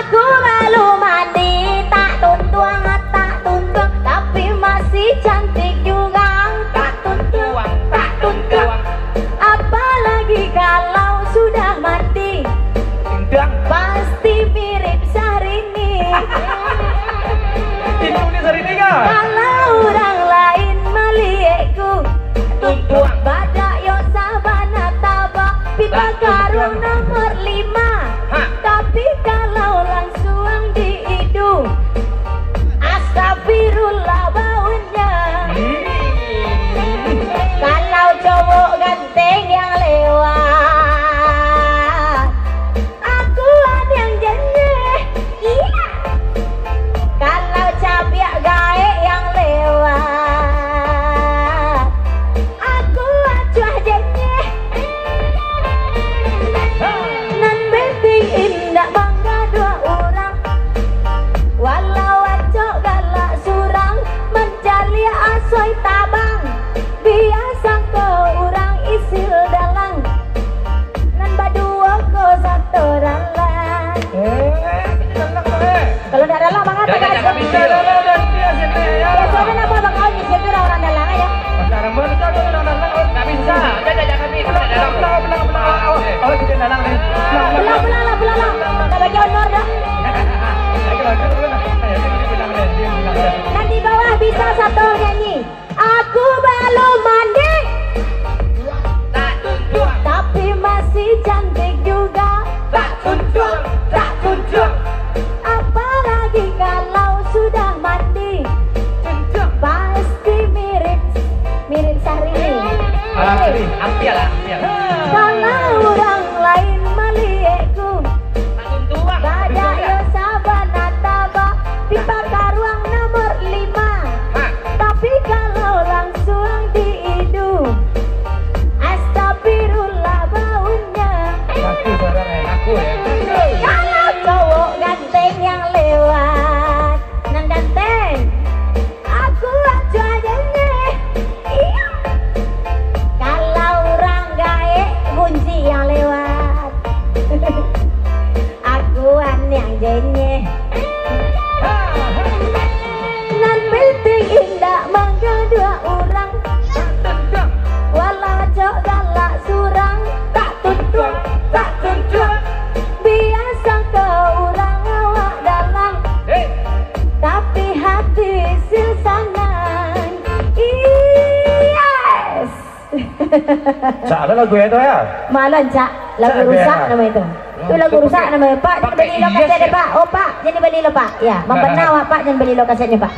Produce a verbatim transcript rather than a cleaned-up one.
Ku balum mandi, tak tuntuang, tak tuntuang, tapi masih cantik jurang. Tak tuntuang, tak tuntuang. Apalagi kalau sudah mandi, tuntuang, pasti mirip Syahrini. Itu ni Syahrini kah? Kalau urang lain maliekku, tuntuang, badak yo sabana tabak, pita karuang nomor lima. Ha. Tapi kalau langsuang diidu, astagfirullah baunya. Kalau cowok ganteng yang lewat, aku yang jenyeh. Iya. Kalau cabiak gaek yang lewat, aku acuah jenyeh. Nan penting indak manggaduah urang. Walau acok galak surang, mancaliak asoi tabang. Biasa ko urang isil dalang. Nan baduo ko sato dalang. Eh, dalang, eh. Kalau ndak dalang, mangapa? Dah, dah, dah, dah, dah, dah, dah, dah, dah, dah. Ya, sudah nak buat bakawan, jadi orang-orang dalang aja. Macam mana, macam mana orang dalang, oh? Nggak bisa. Dah, dah, dah, kami, kita dalam. Pulang, pulang, pulang, pulang. Oh, oh, kita dalang, eh. Pulang, pulang, pulang. Pulang, pulang lah, pulang lah. Kita bagi honor dah. Lagi, lagi, lagi. Ayo, kita pulang, eh. Dia pulang, dia pulang. Nan di bawah bisa sato nyanyi. Aku balum mandi, tak tuntuang, tapi masih cantik juga. Tak tuntuang, tak tuntuang. Apalagi kalau sudah mandi, tuntuang, pasti mirip, mirip Syahrini. Alah, eh. Ampiak lah, ampiak. Kalau urang lain maliekku, badak yo sabana tabak, pita karuang nomor lima. Ha. Tapi kalau langsuang diidu, astagfirullah baunya. Aku barang, eh, aku, ya. Kalau cowok ganteng yang lewat, nan ganteng, aku acuah jenyeh. Iya. Kalau urang gaek, buncik yang lewat. Aku yang jenyeh. Nan penting indak manggaduah urang. Walau acok galak surang, tak tuntuang, tak tuntuang. Biasa ko urang awak dalang. Hei. Tapi hati isil sanang. Yes. Cak, ada lagu itu ya? Malah, Cak. Lagu Cak, rusak nama itu. Itu lagu rusak nama itu. Pak, jangan beli lo kaset deh, Pak. Oh, Pak, jangan beli lo, Pak. Ya, membenah awak, Pak, jangan beli lo kasetnya, Pak.